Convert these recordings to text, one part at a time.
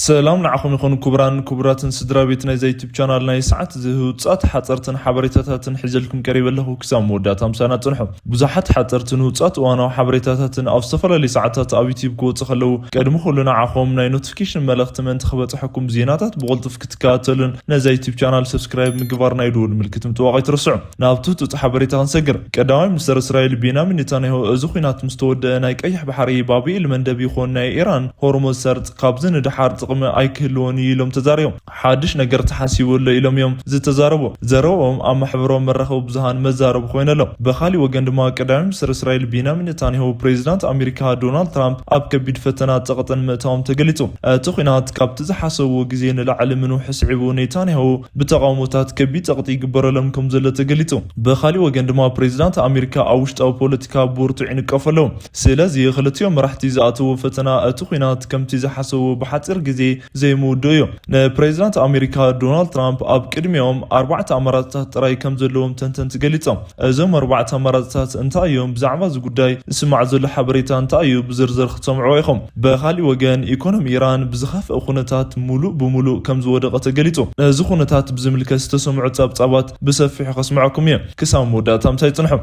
ሰላም ንዓኹም ይኹን ክቡራን ክቡራትን ስድራ ቤት ናይዛ ዩቱብ ቻናል። ናይ ሰዓት እዚ ህውጻት ሓጸርትን ሓበሬታታትን ሒዘልኩም ቀሪበ ኣለኹ። ክሳብ መወዳእታ ምሳና ጽንሑ። ብዙሓት ሓጸርትን ህውጻት እዋናዊ ሓበሬታታትን ኣብ ዝተፈላለዩ ሰዓታት ኣብ ዩቱብ ክወጹ ከለዉ፣ ቅድሚ ኩሉ ንዓኹም ናይ ኖቲፊኬሽን መልእኽቲ ምእንቲ ክበጽሐኩም፣ ዜናታት ብቕልጡፍ ክትከታተሉን ነዛ ዩቱብ ቻናል ሰብስክራይብ ምግባር ናይ ደወል ምልክት ምጥዋቕ ኣይትረስዑ። ናብ ትሑት ሓበሬታ ክንሰግር። ቀዳማይ ሚኒስተር እስራኤል ቤንያሚን ኔታንያሁ፣ እዚ ኲናት ምስ ተወደአ ናይ ቀይሕ ባሕሪ ባብ ኤል መንደብ ይኹን ናይ ኢራን ሆርሙዝ ሰርጥ ካብዚ ንደሓር ጥቕሚ ኣይክህልዎን እዩ ኢሎም ተዛሪቦም። ሓድሽ ነገር ተሓሲቡ ኣሎ ኢሎም እዮም ዝተዛረቡ። ዘረብኦም ኣብ ማሕበራዊ መራኸቢ ብዙሃን መዛረቢ ኮይኑ ኣሎ። ብኻሊእ ወገን ድማ ቀዳማይ ሚኒስተር እስራኤል ቤንያሚን ኔታንያሁ፣ ፕሬዚዳንት ኣሜሪካ ዶናልድ ትራምፕ ኣብ ከቢድ ፈተና ጸቕጥን ምእታዎም ተገሊጹ። እቲ ኲናት ካብቲ ዝሓሰብዎ ግዜ ንላዕሊ ምንውሑ ስዒቡ፣ ኔታንያሁ ብተቓውሞታት ከቢድ ጸቕጢ ይግበረሎም ከም ዘሎ ተገሊጹ። ብኻሊእ ወገን ድማ ፕሬዚዳንት ኣሜሪካ ኣብ ውሽጣዊ ፖለቲካ ብብርቱዕ ይንቀፉ ኣለዉ። ስለዚ ክልቲኦም መራሕቲ ዝኣተዎ ፈተና እቲ ኲናት ከምቲ ዝሓሰብዎ ብሓጺር ግዜ ዘይምውድኡ እዩ። ንፕሬዚዳንት ኣሜሪካ ዶናልድ ትራምፕ ኣብ ቅድሚኦም ኣርባዕተ ኣማራፅታት ጥራይ ከም ዘለዎም ተንተንቲ ገሊጾም። እዞም ኣርባዕተ ኣማራፅታት እንታይ እዮም? ብዛዕባ እዚ ጉዳይ ዝስማዕ ዘሎ ሓበሬታ እንታይ እዩ? ብዝርዝር ክትሰምዕዎ ኢኹም። ብኻሊእ ወገን፣ ኢኮኖሚ ኢራን ብዝኸፍአ ኩነታት ሙሉእ ብሙሉእ ከም ዝወደቐ ተገሊጹ። ነዚ ኩነታት ብዝምልከት ዝተሰምዑ ጸብጻባት ብሰፊሑ ከስምዐኩም እየ። ክሳብ መወዳእታ ምሳይ ጽንሑ።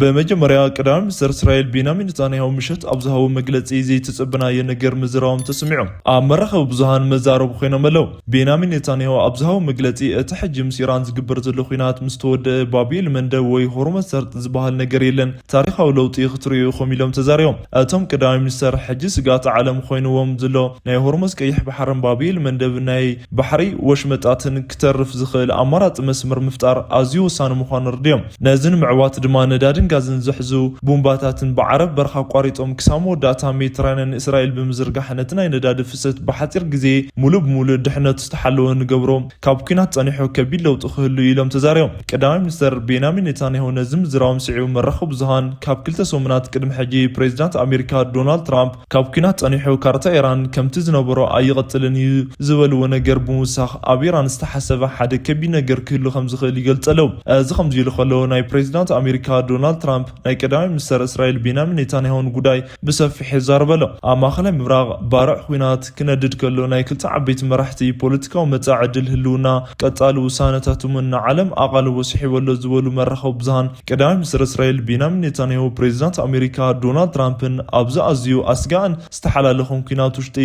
ብመጀመርያ፣ ቀዳማይ ሚኒስተር እስራኤል ቤንያሚን ኔታንያሁ ምሸት ኣብ ዝሃቦ መግለጺ፣ ዘይተጸበናዮ ነገር ምዝራቦም ተሰሚዑ። ኣብ መራኸቢ ብዙሃን መዛረቢ ኮይኖም ኣለዉ። ቤንያሚን ኔታንያሁ ኣብ ዝሃቦ መግለጺ፣ እቲ ሕጂ ምስ ኢራን ዝግበር ዘሎ ኲናት ምስ ተወደአ፣ ባብ ኤል መንደብ ወይ ሆርሙዝ ሰርጥ ዝበሃል ነገር የለን፣ ታሪኻዊ ለውጢ ክትርእዩ ኢኹም ኢሎም ተዛሪቦም። እቶም ቀዳማይ ሚኒስተር፣ ሕጂ ስግኣት ዓለም ኮይንዎም ዘሎ ናይ ሆርሙዝ ቀይሕ ባሕርን ባብ ኤል መንደብ ናይ ባሕሪ ወሽመጣትን ክተርፍ ዝኽእል ኣማራጺ መስመር ምፍጣር ኣዝዩ ወሳኒ ምዃኑ ኣረዲኦም። ነዚ ንምዕዋት ድማ ነዳድን ጋዝን ዝሕዙ ቡምባታትን ብዓረብ በረኻ ኣቋሪጦም ክሳብ መወዳእታ ሜዲትራንያን ንእስራኤል ብምዝርጋሕ ነቲ ናይ ነዳዲ ፍሰት ብሓጺር ግዜ ሙሉእ ብሙሉእ ድሕነቱ ዝተሓለወ ንገብሮ፣ ካብ ኲናት ጸኒሑ ከቢድ ለውጢ ክህሉ እዩ ኢሎም ተዛሪቦም። ቀዳማይ ሚኒስተር ቤንያሚን ኔታንያሁ ነዚ ምዝራቦም ስዒቡ መራኸቢ ብዙሃን፣ ካብ ክልተ ሰሙናት ቅድሚ ሕጂ ፕሬዚዳንት ኣሜሪካ ዶናልድ ትራምፕ ካብ ኲናት ጸኒሑ ካርታ ኢራን ከምቲ ዝነበሮ ኣይቕጽልን እዩ ዝበልዎ ነገር ብምውሳኽ፣ ኣብ ኢራን ዝተሓሰበ ሓደ ከቢድ ነገር ክህሉ ከም ዝኽእል ይገልጽ ኣለዉ። እዚ ከምዚ ኢሉ ከሎ፣ ናይ ፕሬዚዳንት ኣሜሪካ ዶናልድ ትራምፕ ናይ ቀዳማይ ሚኒስተር እስራኤል ቤንያሚን ኔታንያሁን ጉዳይ ብሰፊሕ ይዛረብ ኣሎ። ኣብ ማእኸላይ ምብራቕ ባርዕ ኲናት ክነድድ ከሎ፣ ናይ ክልተ ዓበይቲ መራሕቲ ፖለቲካዊ መጻኢ ዕድል፣ ህልውና፣ ቀጻሊ ውሳነታቶምን ንዓለም ኣቓልቦ ስሒቡ ኣሎ ዝበሉ መራኸቢ ብዙሃን፣ ቀዳማይ ሚኒስትር እስራኤል ቤንያሚን ኔታንያሁ፣ ፕሬዚዳንት ኣሜሪካ ዶናልድ ትራምፕን ኣብዚ ኣዝዩ ኣስጋእን ዝተሓላለኸን ኲናት ውሽጢ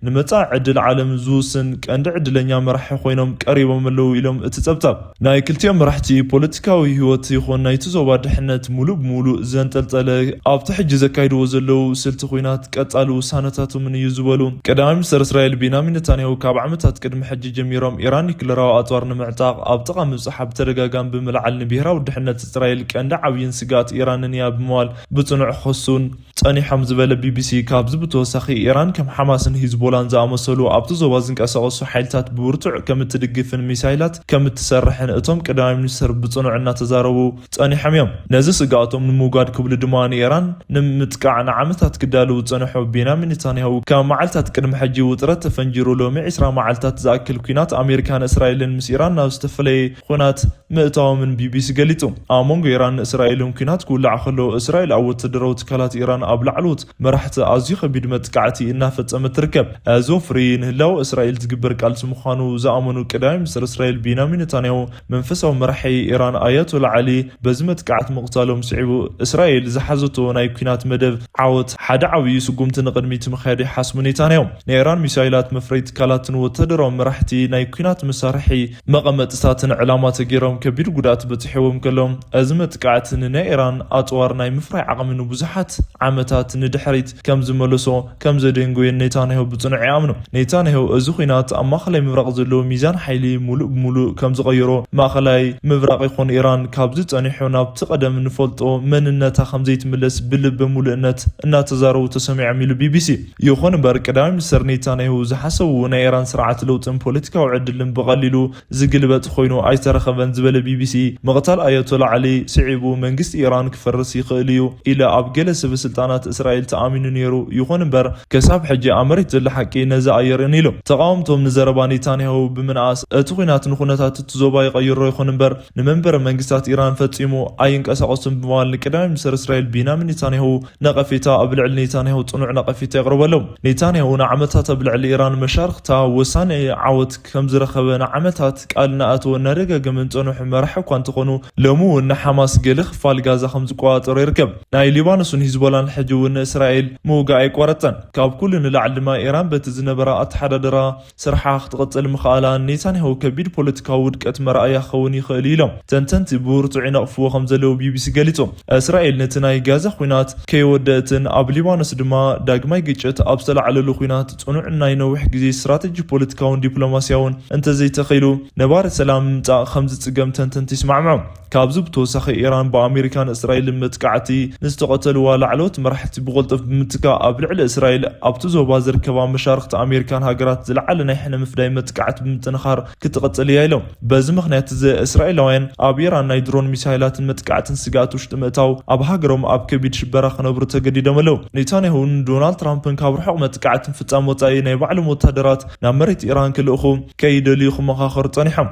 ንመጻኢ ዕድል ዓለም ዝውስን ቀንዲ ዕድለኛ መራሒ ኮይኖም ቀሪቦም ኣለዉ ኢሎም እቲ ጸብጻብ። ናይ ክልቲኦም መራሕቲ ፖለቲካዊ ህይወት ይኹን ናይቲ ዞባ ድሕነት ሙሉእ ብሙሉእ ዘንጠልጠለ ኣብቲ ሕጂ ዘካይድዎ ዘለዉ ስልቲ ኲናት ቀጻሊ ውሳነታቶምን እዩ ዝበሉ ቀዳማይ ሚኒስትር እስራኤል ቤንያሚን ኔታንያሁ፣ ካብ ዓመታት ቅድሚ ሕጂ ጀሚሮም ኢራን ኒክለራዊ ኣጽዋር ንምዕጣቕ ኣብ ጥቓ ምብጻሓ ብተደጋጋሚ ብምልዓል፣ ንብሄራዊ ድሕነት እስራኤል ቀንዲ ዓብይን ስግኣት ኢራንን እያ ብምባል ብጽኑዕ ክኸሱን ጸኒሖም ዝበለ ቢቢሲ፣ ካብዚ ብተወሳኺ ኢራን ከም ሓማስን ሂዝቦላን ዝኣመሰሉ ኣብቲ ዞባ ዝንቀሳቐሱ ሓይልታት ብብርቱዕ ከም እትድግፍን ሚሳይላት ከም እትሰርሕን እቶም ቀዳማይ ሚኒስትር ብጽኑዕ እናተዛረቡ ጸኒሖም እዮም። ነዚ ስግኣቶም ንምውጋድ ክብሉ ድማ ንኢራን ንምጥቃዕ ንዓመታት ክዳለዉ ዝጸንሑ ቤንያሚን ኔታንያሁ፣ ካብ መዓልታት ቅድሚ ሕጂ ውጥረት ተፈንጂሩ ሎሚ ዕስራ መዓልታት ዝኣክል ኲናት ኣሜሪካን እስራኤልን ምስ ኢራን ናብ ዝተፈለየ ኹናት ምእታዎምን ቢቢሲ ገሊጹ። ኣብ መንጎ ኢራን እስራኤልን ኲናት ክውላዕ ከሎ፣ እስራኤል ኣብ ወታደራዊ ትካላት ኢራን ኣብ ላዕለዎት መራሕቲ ኣዝዩ ከቢድ መጥቃዕቲ እናፈጸመት ትርከብ። እዚ ወፍሪ ንህላወ እስራኤል ዝግበር ቃልሲ ምዃኑ ዝኣመኑ ቀዳማይ ሚኒስትር እስራኤል ቤንያሚን ኔታንያሁ፣ መንፈሳዊ መራሒ ኢራን ኣያቶላ ዓሊ በዚ መጥቃዕቲ ምቕታሎም ስዒቡ፣ እስራኤል ዝሓዘቶ ናይ ኲናት መደብ ዓወት ሓደ ዓብዪ ስጉምቲ ንቕድሚት ምኽያድ ይሓስቡ ኔታንያሁ። ናይ ኢራን ሚሳይላት መፍረይ ትካላትን ወታደራዊ መራሕቲ ናይ ኲናት መሳርሒ መቐመጥታትን ዕላማ ተገይሮም ከቢድ ጉድኣት በፂሕዎም ከሎ፣ እዚ መጥቃዕቲ ንናይ ኢራን ኣፅዋር ናይ ምፍራይ ዓቕሚ ንብዙሓት ዓመታት ንድሕሪት ከም ዝመለሶ ከም ዘደንጎየን ኔታንያሁ ብፅኑዕ ይኣምኑ። ኔታንያሁ፣ እዚ ኲናት ኣብ ማእኸላይ ምብራቕ ዘለዎ ሚዛን ሓይሊ ሙሉእ ብሙሉእ ከም ዝቐየሮ፣ ማእኸላይ ምብራቕ ይኹን ኢራን ካብዚ ጸኒሑ ናብቲ ቀደም ንፈልጦ መንነታ ከም ዘይትምለስ ብልበ ሙሉእነት እናተዛረቡ ተሰሚዖም ኢሉ ቢቢሲ። ይኹን እምበር፣ ቀዳማይ ሚኒስትር ኔታንያሁ ዝሓሰብዎ ናይ ኢራን ስርዓት ለውጥን ፖለቲካዊ ዕድልን ብቐሊሉ ዝግልበጥ ኮይኑ ኣይተረኸበን ዝበለ ቢቢሲ፣ ምቕታል ኣያቶላ ዓሊ ስዒቡ መንግስቲ ኢራን ክፈርስ ይኽእል እዩ ኢለ ኣብ ገለ ሰበ ስልጣን ናት እስራኤል ተኣሚኑ ነይሩ። ይኹን እምበር፣ ክሳብ ሕጂ ኣብ መሬት ዘሎ ሓቂ ነዚ ኣየርእን ኢሉ። ተቓወምቶም ንዘረባ ኔታንያሁ ብምንኣስ፣ እቲ ኲናት ንኹነታት እቲ ዞባ ይቐይሮ ይኹን እምበር፣ ንመንበረ መንግስታት ኢራን ፈጺሙ ኣይንቀሳቐሱን ብምባል ንቀዳማይ ሚኒስትር እስራኤል ቢንያሚን ኔታንያሁ ነቐፌታ ኣብ ልዕሊ ኔታንያሁ ጽኑዕ ነቐፌታ የቕርበሎም። ኔታንያሁ ንዓመታት ኣብ ልዕሊ ኢራን መሻርኽታ ወሳኒ ዓወት ከም ዝረኸበ ንዓመታት ቃል እናኣተወ እናደጋገመ ዝጸንሑ መራሒ እኳ እንተኾኑ፣ ሎሚ እውን ንሓማስ ገለ ክፋል ጋዛ ከም ዝቆጻጸሮ ይርከብ። ናይ ሊባኖስን ሂዝቦላን ሕጂ እውን ንእስራኤል ምውጋእ ኣይቋረጸን። ካብ ኩሉ ንላዕሊ ድማ ኢራን በቲ ዝነበራ ኣተሓዳድራ ስርሓ ክትቕጽል ምኽኣላ ኔታንያሁ ከቢድ ፖለቲካዊ ውድቀት መርኣያ ክኸውን ይኽእል እዩ ኢሎም ተንተንቲ ብብርቱዕ ይነቕፍዎ ከም ዘለዉ ቢቢሲ ገሊጹ። እስራኤል ነቲ ናይ ጋዛ ኲናት ከይወደእትን ኣብ ሊባኖስ ድማ ዳግማይ ግጭት ኣብ ዝተላዕለሉ ኲናት ጽኑዕ ናይ ነዊሕ ግዜ ስትራተጂ ፖለቲካውን ዲፕሎማስያውን እንተዘይተኺሉ ነባሪ ሰላም ምምጻእ ከም ዝጽገም ተንተንቲ ይስማዕምዑ። ካብዚ ብተወሳኺ ኢራን ብኣሜሪካን እስራኤልን መጥቃዕቲ ንዝተቐተልዋ ላዕለዎት መራሕቲ ብቕልጡፍ ብምትካእ ኣብ ልዕሊ እስራኤል ኣብቲ ዞባ ዝርከባ መሻርኽቲ ኣሜሪካን ሃገራት ዝለዓለ ናይ ሕነ ምፍዳይ መጥቃዕቲ ብምጥንኻር ክትቕጽል እያ ኢሎም። በዚ ምኽንያት እዚ እስራኤላውያን ኣብ ኢራን ናይ ድሮን ሚሳይላትን መጥቃዕትን ስግኣት ውሽጢ ምእታው ኣብ ሃገሮም ኣብ ከቢድ ሽበራ ክነብሩ ተገዲዶም ኣለዉ። ኔታንያሁን ዶናልድ ትራምፕን ካብ ርሑቕ መጥቃዕትን ፍጻም ወጻኢ ናይ ባዕሎም ወታደራት ናብ መሬት ኢራን ክልእኹ ከይደልዩ ክመኻኸሩ ጸኒሖም።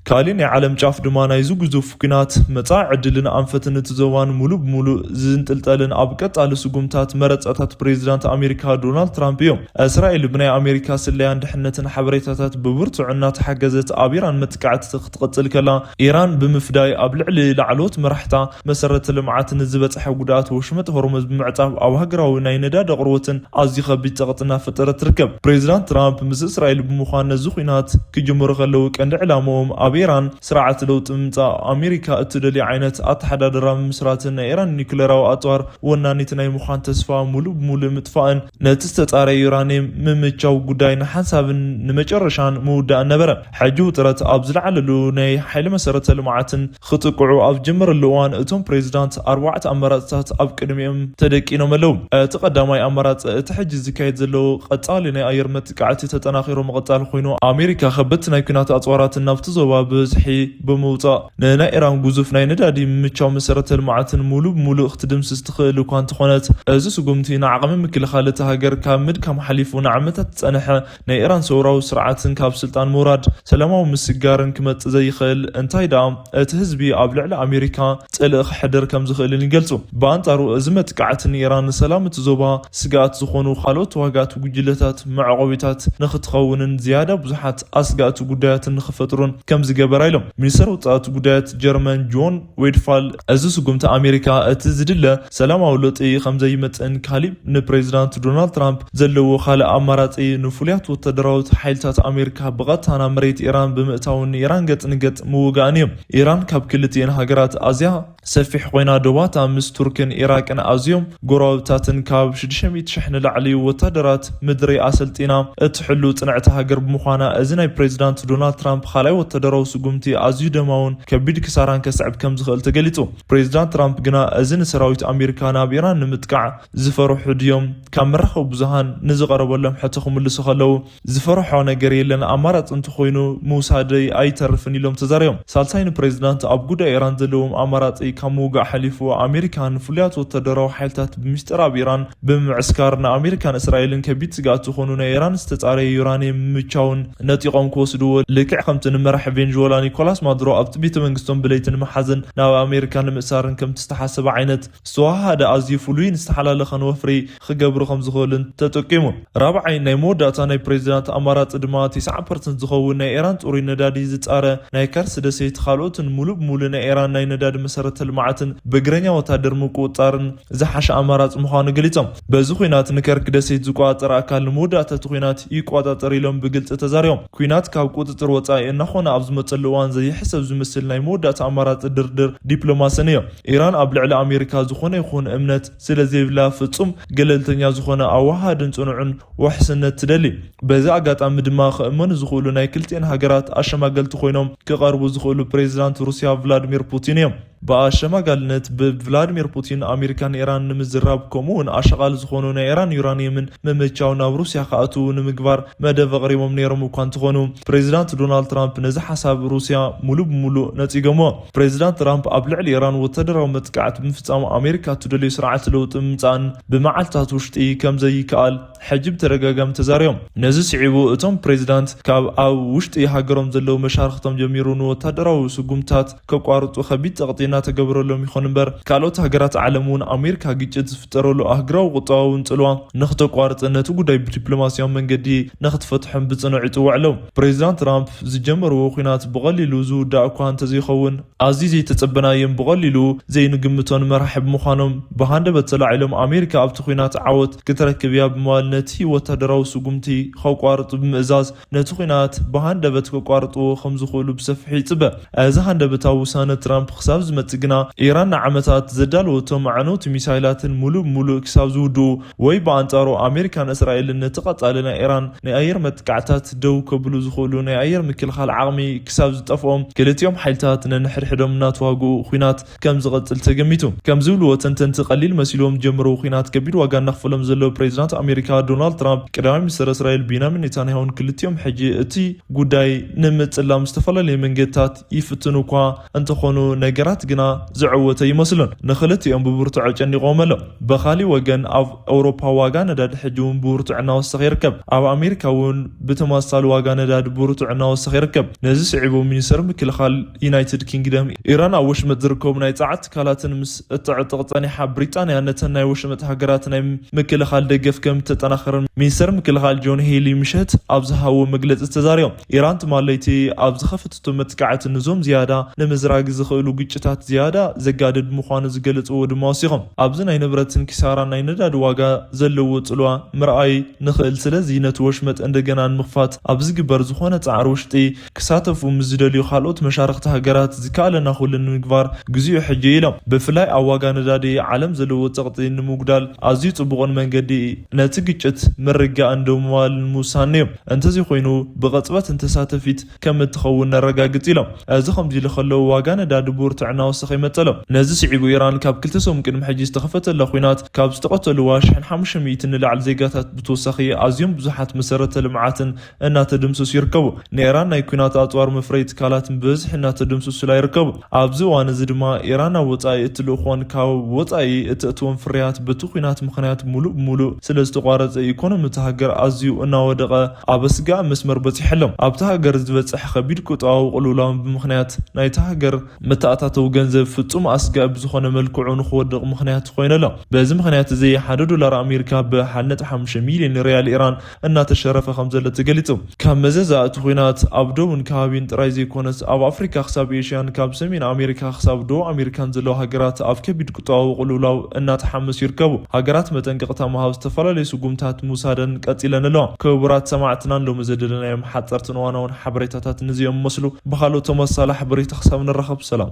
ካሊእ ናይ ዓለም ጫፍ ድማ ናይዚ ግዙፍ ኲናት መጻኢ ዕድልን ኣንፈትን እቲ ዞባን ሙሉእ ብሙሉእ ዝንጥልጠልን ኣብ ቀጻሊ ስጉምታት መረጻታት ፕሬዚዳንት ኣሜሪካ ዶናልድ ትራምፕ እዩ። እስራኤል ብናይ ኣሜሪካ ስለያን ድሕነትን ሓበሬታታት ብብርቱዕ እናተሓገዘት ኣብ ኢራን መጥቃዕቲ ክትቕጽል ከላ፣ ኢራን ብምፍዳይ ኣብ ልዕሊ ላዕለዎት መራሕታ መሰረተ ልምዓትን ንዝበጽሐ ጉድኣት ወሽመጥ ሆርሙዝ ብምዕጻፍ ኣብ ሃገራዊ ናይ ነዳዲ ኣቕርቦትን ኣዝዩ ከቢድ ጸቕጢ እናፈጠረት ትርከብ። ፕሬዚዳንት ትራምፕ ምስ እስራኤል ብምዃን ነዚ ኲናት ክጅምሩ ከለዉ ቀንዲ ዕላምኦም ኣብ ኢራን ስርዓት ለውጢ ምምጻእ፣ ኣሜሪካ እትደልዮ ዓይነት ኣተሓዳድራ ምምስራትን ናይ ኢራን ኒኩሌራዊ ኣጽዋር ወናኒት ናይ ምዃን ተስፋ ሙሉእ ብሙሉእ ምጥፋእን ነቲ ዝተጻረየ ዩራኒየም ምምቻው ጉዳይ ንሓንሳብን ንመጨረሻን ምውዳእን ነበረ። ሕጂ ውጥረት ኣብ ዝለዓለሉ ናይ ሓይሊ መሰረተ ልምዓትን ክጥቅዑ ኣብ ዝጀመረሉ እዋን እቶም ፕሬዚዳንት ኣርባዕተ ኣማራፅታት ኣብ ቅድሚኦም ተደቂኖም ኣለዉ። እቲ ቀዳማይ ኣማራፂ እቲ ሕጂ ዝካየድ ዘሎ ቀጻሊ ናይ ኣየር መጥቃዕቲ ተጠናኺሩ ምቕጻል ኮይኑ ኣሜሪካ ከበድቲ ናይ ኲናት ኣፅዋራትን ናብቲ ዞባ ብብዝሒ ብምውፃእ ንናይ ኢራን ግዙፍ ናይ ነዳዲ ምምቻው መሰረተ ልምዓትን ሙሉእ ብሙሉእ ክትድምስስ ትኽእል እኳ እንተኾነት፣ እዚ ስጉምቲ ንዓቕሚ ምክልኻል እታ ሃገር ካብ ምድካም ሓሊፉ ንዓመታት ዝጸንሐ ናይ ኢራን ሰውራዊ ስርዓትን ካብ ስልጣን ምውራድ ሰላማዊ ምስግጋርን ክመጽእ ዘይኽእል፣ እንታይ ደኣ እቲ ህዝቢ ኣብ ልዕሊ ኣሜሪካ ጽልኢ ከሕድር ከም ዝኽእልን ይገልጹ። ብኣንጻሩ እዚ መጥቃዕቲ ንኢራን ንሰላም እቲ ዞባ ስግኣት ዝኾኑ ካልኦት ተዋጋእቲ ጉጅለታት መዕቆቢታት ንኽትኸውንን ዝያዳ ብዙሓት ኣስጋእቲ ጉዳያትን ንኽፈጥሩን ከም ዝገበራ ኢሎም። ሚኒስተር ወጻኢ ጉዳያት ጀርመን ጆን ዌድፋል፣ እዚ ስጉምቲ ኣሜሪካ እቲ ዝድለ ሰላማዊ ለውጢ ከም ዘይመጽእን ካሊእ ንፕሬዚዳንት ዶናልድ ትራምፕ ዘለዎ ካልእ ኣማራጺ ንፍሉያት ወታደራዊ ሓይልታት ኣሜሪካ ብቐጥታ ናብ መሬት ኢራን ብምእታውን ንኢራን ገጽ ንገጽ ምውጋእን እዩ። ኢራን ካብ ክልቲኤን ሃገራት ኣዝያ ሰፊሕ ኮይና ዶባታ ምስ ቱርክን ኢራቅን ኣዝዮም ጎረባብታትን ካብ ሽዱሽተ ሚእቲ ሽሕ ንላዕሊ ወታደራት ምድሪ ኣሰልጢና እትሕሉ ጽንዕቲ ሃገር ብምዃና፣ እዚ ናይ ፕሬዚዳንት ዶናልድ ትራምፕ ካልኣይ ወታደራዊ ስጉምቲ ኣዝዩ ደማውን ከቢድ ክሳራን ከስዕብ ከም ዝኽእል ተገሊጹ። ፕሬዚዳንት ትራምፕ ግና እዚ ንሰራዊት ኣሜሪካ ናብ ኢራን ንምጥቃዕ ዝፈርሑ ድዮም? ካብ መራኸቢ ብዙሃን ንዝቐረበሎም ሕቶ ክምልሱ ከለዉ፣ ዝፈርሖ ነገር የለን፣ ኣማራጺ እንተኾይኑ ምውሳደይ ኣይተርፍን ኢሎም ተዛሪቦም። ሳልሳይ ንፕሬዚዳንት ኣብ ጉዳይ ኢራን ዘለዎም ኣማራጺ ካብ ምውጋእ ሓሊፉ ኣሜሪካ ንፍሉያት ወታደራዊ ሓይልታት ብምስጢር ኣብ ኢራን ብምምዕስካር ንኣሜሪካን እስራኤልን ከቢድ ስግኣት ዝኾኑ ናይ ኢራን ዝተጻረየ ዩራኒየም ምምቻውን ነጢቖም ክወስድዎ ልክዕ ከምቲ ንመራሒ ቬንዙዌላ ኒኮላስ ማዱሮ ኣብቲ ቤተ መንግስቶም ብለይቲ ንምሓዝን ናብ ኣሜሪካ ንምእሳርን ከምቲ ዝተሓሰበ ዓይነት ዝተዋሃደ ኣዝዩ ፍሉይን ዝተሓላለኸን ወፍሪ ክገብሩ ከም ዝኽእሉን ተጠቂሙ። ራብዓይ ናይ መወዳእታ ናይ ፕሬዚዳንት ኣማራጺ ድማ ተስዓ ፐርሰንት ዝኸውን ናይ ኢራን ጽሩይ ነዳዲ ዝጻረ ናይ ከርሲ ደሴት ካልኦትን ሙሉእ ብሙሉእ ናይ ኢራን ናይ ነዳዲ መሰረተ ልምዓትን ብእግረኛ ወታደር ምቁጽጻርን ዝሓሸ ኣማራጺ ምዃኑ ገሊጾም። በዚ ኲናት ንከርክ ደሴት ዝቆጻጸር ኣካል ንመወዳእታ እቲ ኲናት ይቆጻጸር ኢሎም ብግልጺ ተዛሪቦም። ኲናት ካብ ቁጽጽር ወጻኢ እናኾነ ኣብ ዝመጸሉ እዋን ዘይሕሰብ ዝመስል ናይ መወዳእታ ኣማራጺ ድርድር ዲፕሎማስን እዩ። ኢራን ኣብ ልዕሊ ኣሜሪካ ዝኾነ ይኹን እምነት ስለ ዘይብላ ፍጹም ገለልተኛ ዝኾነ ኣወሃሃድን ጽኑዕን ውሕስነት ትደሊ። በዚ ኣጋጣሚ ድማ ክእመኑ ዝኽእሉ ናይ ክልቲኤን ሃገራት ኣሸማገልቲ ኮይኖም ክቐርቡ ዝኽእሉ ፕሬዚዳንት ሩስያ ቭላድሚር ፑቲን እዮም። ብኣሸማጋልነት ብቭላድሚር ፑቲን ኣሜሪካን ኢራን ንምዝራብ፣ ከምኡ እውን ኣሸቓል ዝኾኑ ናይ ኢራን ዩራኒየምን ምምቻው ናብ ሩስያ ክኣትዉ ንምግባር መደብ ኣቕሪቦም ነይሮም እኳ እንተኾኑ፣ ፕሬዚዳንት ዶናልድ ትራምፕ ነዚ ሓሳብ ሩስያ ሙሉ ብሙሉ ነጺጎሞ። ፕሬዚዳንት ትራምፕ ኣብ ልዕሊ ኢራን ወታደራዊ መጥቃዕቲ ብምፍጻም ኣሜሪካ እትደልዮ ስርዓት ለውጢ ምምጻእን ብመዓልታት ውሽጢ ከም ዘይከኣል ሕጂ ብተደጋጋሚ ተዛሪቦም። ነዚ ስዒቡ እቶም ፕሬዚዳንት ካብ ኣብ ውሽጢ ሃገሮም ዘለዉ መሻርክቶም ጀሚሩ ንወታደራዊ ስጉምታት ከቋርጹ ከቢድ ጸቕጢ እናተገበረሎም ይኾን እምበር፣ ካልኦት ሃገራት ዓለም እውን ኣሜሪካ ግጭት ዝፍጠረሉ ኣህግራዊ ቁጠባውን ጽልዋ ንክተቋርጽ ነቲ ጉዳይ ብዲፕሎማስያዊ መንገዲ ንክትፈትሖም ብጽኑዕ ይጽውዕ ኣለዉ። ፕሬዚዳንት ትራምፕ ዝጀመርዎ ኲናት ብቐሊሉ ዝውዳእ እኳ እንተዘይኸውን፣ ኣዝዩ ዘይተጸበናዮን ብቐሊሉ ዘይንግምቶን መራሒ ብምዃኖም ብሃንደበት ተላዒሎም ኣሜሪካ ኣብቲ ኲናት ዓወት ክትረክብ እያ ብምባል ነቲ ወታደራዊ ስጉምቲ ከቋርጹ ብምእዛዝ ነቲ ኲናት ብሃንደበት ከቋርጥዎ ከም ዝኽእሉ ብሰፊሑ ይጽበ። እዚ ሃንደበታዊ ውሳነ ትራምፕ ክሳብ ዝመጽእ ግና ኢራን ንዓመታት ዘዳለወቶም ኣዕነውቲ ሚሳይላትን ሙሉእ ብሙሉእ ክሳብ ዝውድኡ ወይ ብኣንጻሩ ኣሜሪካን እስራኤልን ነቲ ቀጻሊ ናይ ኢራን ናይ ኣየር መጥቃዕታት ደው ከብሉ ዝኽእሉ ናይ ኣየር ምክልኻል ዓቕሚ ክሳብ ዝጠፍኦም ክልቲኦም ሓይልታት ነንሕድሕዶም እናተዋግኡ ኲናት ከም ዝቐጽል ተገሚቱ። ከም ዝብልዎ ተንተንቲ ቀሊል መሲልዎም ዝጀመርዎ ኲናት ከቢድ ዋጋ እናኽፈሎም ዘለዉ ፕሬዚዳንት ኣሜሪካ ዶናልድ ትራምፕ ቀዳማይ ሚኒስትር እስራኤል ቤንያሚን ኔታንያሁን ክልቲኦም ሕጂ እቲ ጉዳይ ንምጽላም ዝተፈላለዩ መንገድታት ይፍትኑ እኳ እንተኾኑ ነገራት ግና ዝዕወተ ይመስሉን። ንኽልቲኦም ብብርቱዕ ኣጨኒቕዎም ኣሎ። ብኻሊእ ወገን ኣብ ኣውሮፓ ዋጋ ነዳዲ ሕጂ እውን ብብርቱዕ እናወሰኸ ይርከብ። ኣብ ኣሜሪካ እውን ብተመሳሳሊ ዋጋ ነዳዲ ብብርቱዕ እናወሰኸ ይርከብ። ነዚ ስዒቡ ሚኒስተር ምክልኻል ዩናይትድ ኪንግደም ኢራን ኣብ ወሽመጥ ዝርከቡ ናይ ጸዓት ትካላትን ምስ እተዕጥቕ ጸኒሓ ብሪጣንያ ነተን ናይ ወሽመጥ ሃገራት ናይ ምክልኻል ደገፍ ከም ተጠናኸረን ሚኒስተር ምክልኻል ጆን ሄሊ ምሸት ኣብ ዝሃቦ መግለጺ ተዛሪቦም። ኢራን ትማል ለይቲ ኣብ ዝኸፈተቶ መጥቃዕቲ ንዞም ዝያዳ ንምዝራግ ዝኽእሉ ግጭታት ዝያዳ ዘጋድድ ምዃኑ ዝገለጽዎ ድማ ወሲኾም። ኣብዚ ናይ ንብረትን ኪሳራን ናይ ነዳዲ ዋጋ ዘለዎ ጽልዋ ምርኣይ ንኽእል፣ ስለዚ ነቲ ወሽመጥ እንደገና ንምኽፋት ኣብ ዝግበር ዝኾነ ጻዕሪ ውሽጢ ክሳተፉ ምስ ዝደልዩ ካልኦት መሻርኽቲ ሃገራት ዝከኣለና ኩሉ ንምግባር ግዚኡ ሕጂ ኢሎም። ብፍላይ ኣብ ዋጋ ነዳዲ ዓለም ዘለዎ ጸቕጢ ንምጉዳል ኣዝዩ ጽቡቕን መንገዲ ነቲ ግጭት ምርጋእን ደው ምባልን ምውሳን እዩ። እንተዘይኮይኑ ብቐጽበት እንተሳተፊት ከም እትኸውን ነረጋግጽ ኢሎም። እዚ ከምዚ ኢሉ ከሎ ዋጋ ነዳዲ ብብርቱዕ እናወሰኸ ይመጸ ኣሎ። ነዚ ስዒቡ ኢራን ካብ ክልተ ሰሙን ቅድሚ ሕጂ ዝተኸፈተላ ኲናት ካብ ዝተቐተልዋ ሽሕን ሓሙሽተ ሚእትን ንላዕሊ ዜጋታት ብተወሳኺ ኣዝዮም ብዙሓት መሰረተ ልምዓትን እናተደምሰሱ ይርከቡ። ንኢራን ናይ ኲናት ኣጽዋር መፍረይ ትካላት ብብዝሒ እናተደምሰሱላ ይርከቡ። ኣብዚ እዋን እዚ ድማ ኢራን ናብ ወጻኢ እትልእኾን ካብ ወጻኢ እተእትወን ፍርያት በቲ ኲናት ምኽንያት ሙሉእ ብሙሉእ ስለ ዝተቋረጸ ኢኮኖሚ እታ ሃገር ኣዝዩ እናወደቐ ኣብ ኣስጋኢ መስመር በጺሑ ኣሎ። ኣብታ ሃገር ዝበጽሕ ከቢድ ቁጠባዊ ቅልውላውን ብምኽንያት ናይታ ሃገር መተኣታተዊ ገንዘብ ፍጹም ኣስጋኢ ብዝኾነ መልክዑ ንኽወድቕ ምኽንያት ኮይኑ ኣሎ። በዚ ምኽንያት እዚ ሓደ ዶላር ኣሜሪካ ብ ሓደ ነጥቢ ሓሙሽተ ሚልዮን ሪያል ኢራን እናተሸረፈ ከም ዘሎ ተገሊጹ። ካብ መዘዛ እቲ ኲናት ኣብ ደቡብን ከባቢን ጥራይ ዘይኮነስ ኣብ ኣፍሪካ ክሳብ ኤሽያን ካብ ሰሜን ኣሜሪካ ክሳብ ደቡብ ኣሜሪካን ዘለዋ ሃገራት ኣብ ከቢድ ቁጠባዊ ቅልውላው እናተሓመሱ ይርከቡ። ሃገራት መጠንቀቕታ ምሃብ ዝተፈላለዩ ስጉምታት ምውሳደን ቀጺለን ኣለዋ። ክቡራት ሰማዕትናን ሎሚ ዘደለናዮም ሓፀርትን እዋናውን ሓበሬታታት ንዚኦም መስሉ። ብኻልኦት ተመሳሳሊ ሓበሬታ ክሳብ ንራኸብ ሰላም።